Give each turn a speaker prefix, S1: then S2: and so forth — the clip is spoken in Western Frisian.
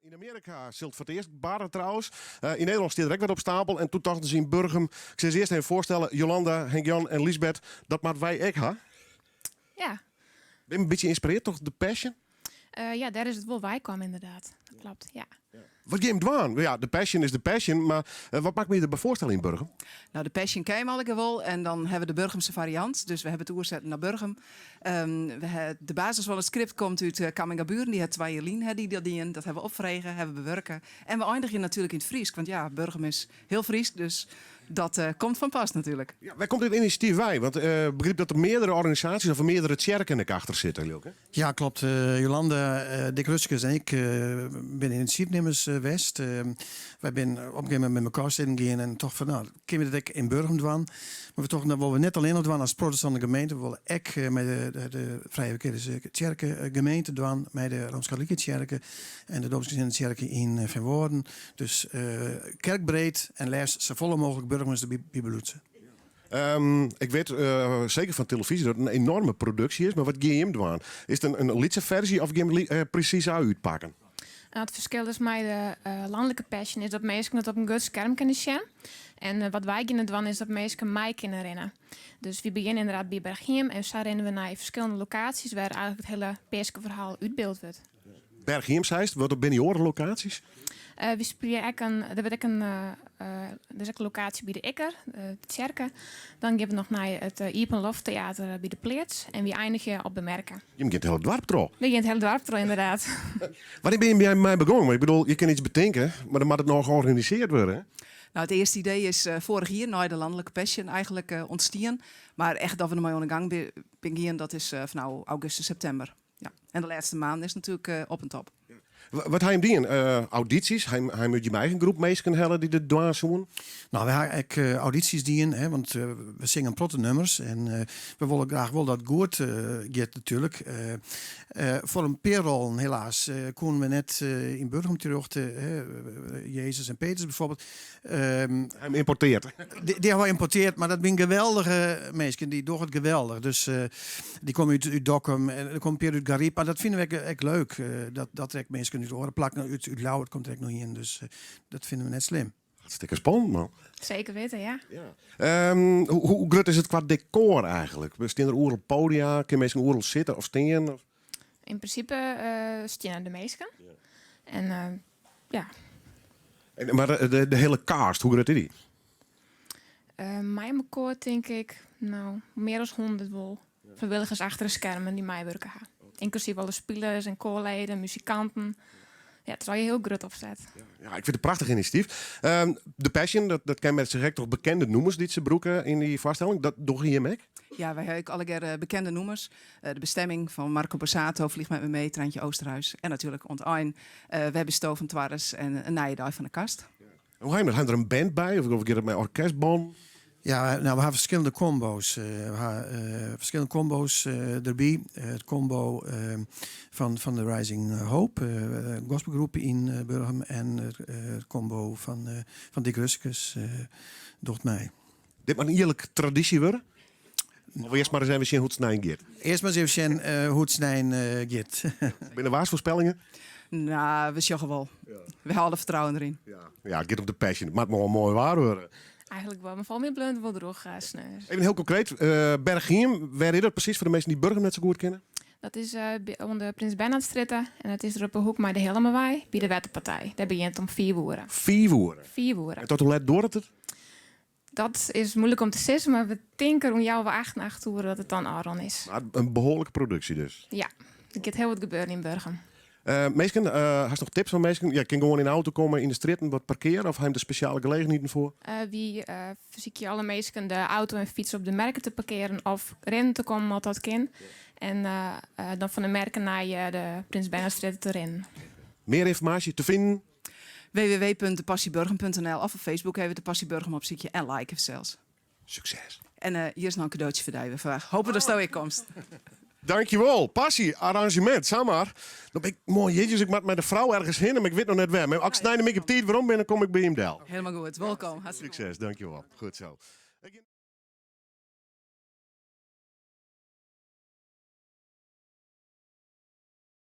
S1: Yn Amearika sil it foar it earst barre trouwens. Yn Nederlân stiet der ek wer op stapel. En toen tochten se yn Burgum, ik sil se earst even foarstelle, Jolanda, Henk-Jan en Liesbeth, dat moatte wy ek ha.
S2: Ja.
S1: Bin je in bytsje ynspirearre troch The Passion?
S2: Ja, dêr is it wol weikaam ynderdaad. Dat kloppet, ja.
S1: Wat gean jim dwaan? Ja, The Passion is The Passion, mar wat moat ik my derby foarstelle yn Burgum?
S3: Nou, de Passion ken je allegear wol en dan hawwe we de Burgumse fariant. Dus we hawwe it oersetten nei Burgum. De basis fan it skript komt út Camminghaburen. Dy hat 2 jier lyn ha dy dat dien. Dat hawwe we opfrege, hawwe we bewurke. En we eindigje natuerlik yn it Frysk, want ja, Burgum is hiel Frysk, dus dat komt fan pas natuerlik.
S1: Ja, wêr komt dit inisjatyf wei? Want ik begryp dat der meardere organisaasjes of meardere tsjerken ek achter sitte, leau ik, hè?
S4: Ja, klopt. Jolanda, Dick Ruskus en ik binne inisjatyfnimmers west. Wy binne op in gegeven momint mei mekoar sitten gien en tocht fan, no, kinne we dat ek yn Burgum dwaan? Mar we tochten, dat wolle we net allinnich dwaan as protestante gemeente, we wolle ek mei de Frije Evangelische Tsjerke gemeente dwaan, mei de Roomsk-Katolike Tsjerke en de Doopsgezinde Tsjerke yn Feanwâlden. Dus kerkbreed en leafst safolle mooglik Burgumers derby belutsen.
S1: Ik wit seker fan telefyzje dat it in enorme produksje is, mar wat gean jim dwaan? Is it in lytse ferzje of gean jim presys útpakken?
S2: It ferskil dus mei de lanlike Passion is dat minsken it op in grut skerm kinne sjen. En wat wy geane dwaan is dat minsken mei kinne rinne. Dus wy begjinne ynderdaad by Berchhiem en sa rinne we nei ferskillende lokaasjes wêr eigenlik it hiele Peaskeferhaal útbyld wurdt.
S1: Berchhiem seist, wat binne dy oare lokaasjes?
S2: Wy spylje ek in, der wurdt ek in, der is ek in lokaasje by de Ikker, de tsjerke. Dan gean we noch nei it Iepenloftteater by de Pleats en wy einigje op de Merke.
S1: Jim gean it hiele doarp troch?
S2: We gean it hiele doarp troch, ynderdaad.
S1: Wannear binne jim mei begûn? Want ik bedoel, je kinne iets betinke, mar dan moat it noch organisearre wurde. Hè?
S3: Nou, it earste idee is foarich jier nei de lanlike Passion eigenlik ûntstien. Mar echt dat we dermei oan de gang binne gien, dat is fanôf augustus, septimber. Ja. En de lêste maanden is natuerlik op en top.
S1: Wat ha jim dien? Audysjes? Ha jim út jim eigen groep minsken helle dy't it dwaan soenen?
S4: Nou, wy ha ek audysjes dien, hè, want we synge in protte nûmers en we wolle graach wol dat it goed giet natuerlik. Foar in pear rollen helaas koenen we net yn Burgum terjochte, hè, Jezus en Petrus bijvoorbeeld.
S1: Ha jim ymportearre?
S4: Dy hawwe wy ymportearre, mar dat binne geweldige minsken, dy dogge it geweldich. Dus dy komme út Dokkum en der komme in pear út Garyp, mar dat fine we ek leuk. Dat der ek minsken út oare plakken, út Ljouwert komt der ek noch ien, dus dat fine we net slim.
S1: Hartstikke spannend, man.
S2: Seker witte, ja.
S1: Hoe grut is it kwa dekor eigenlik? Steane der oeral podia? Kinne minsken oeral sitte of stean?
S2: Yn prinsipe steane de minsken. En ja.
S1: Mar de hiele cast, hoe grut is dy?
S2: Mei mekoar tink ik, no, mear as 100 wol. Frijwilligers achter de skermen dy't meiwurke ha. Ynklusyf alle spilers en koarleden, muzikanten. Ja, it is al hiel grut opset.
S1: Ja, ik fyn it in prachtich inisjatyf. The Passion, dat kenmerkt sich ek troch bekende nûmers dy't se brûke yn dy foarstelling. Dat dogge jim ek?
S3: Ja, wy ha ek allegear bekende nûmers. De Bestemming fan Marco Borsato, Vlieg met me mee, Trijntje Oosterhuis. En natuerlik oan it ein Wêr Bisto fan Twarres en In Nije Dei fan De Kast.
S1: Hoe ha jim dat? Ha jim der in band by of giet it mei orkestbân?
S4: Ja, nou, we ha ferskillende kombo's. We ha ferskillende kombo's derby. It kombo fan de Rising Hope, gospelgroep yn Burgum en it kombo fan Dick Ruskus docht mei.
S1: Dit moat in jierlik tradysje wurde? Of earst mar ris even sjen hoe't it snein giet?
S4: Earst mar ris even sjen hoe't it snein giet.
S1: Binne der waarsfoarspellingen?
S3: Nou, we sjogge wol. We hâlde fertrouwen deryn.
S1: Ja, it giet om de passion. It moat moai moai waar wurde.
S2: Eigenlik wol, mar folgens my bliuwt it wol drûch sneon.
S1: Even hiel konkreet, Berchhiem, wêr is dat presys foar de minsken dy't Burgum net sa goed kenne?
S2: Dat is oan de Prins Bernhardstrjitte en it is der op de hoek mei de Hillemawei by de Wetterpartij. Dêr begjint om 5 oere.
S1: 5 oere?
S2: 5 oere.
S1: En tot hoe let duorret it?
S2: Dat is moeilik om te sizzen, mar we tinke rûn healwei achten, 8 oere dat it dan ôfrûn is.
S1: Mar in behoarlike produksje dus.
S2: Ja, der giet hiel wat gebeuren yn Burgum.
S1: Minsken, hast noch tips foar minsken? Ja, kin gewoan yn de auto komme, yn de strjitten wat parkeare of ha jim der spesjale gelegenheden foar?
S2: Wy fersykje alle minsken de auto en fyts op de merke te parkearen of rinnen te kommen as dat kin. En dan fan de merke nei de Prins Bernhardstrjitte te rinnen.
S1: Mear ynformaasje te finen?
S3: www.depassieburgum.nl of op Facebook even de Passie Burgum opsykje en like sels.
S1: Sukses.
S3: En hjir is noch in kadootsje foar dy. We hoopje datsto ek komst.
S1: Dankjewol. Passie, arranzjemint, samar. Dan bin ik moai jitjes, ik moat mei de frou ergens hinne, mar ik wit noch net wêr. Mar as ik snein in bytsje op tiid werom bin, dan kom ik by jim del.
S3: Helemaal goed. Wolkom. Hartstikke
S1: Sukses, dankjewol. Goed zo.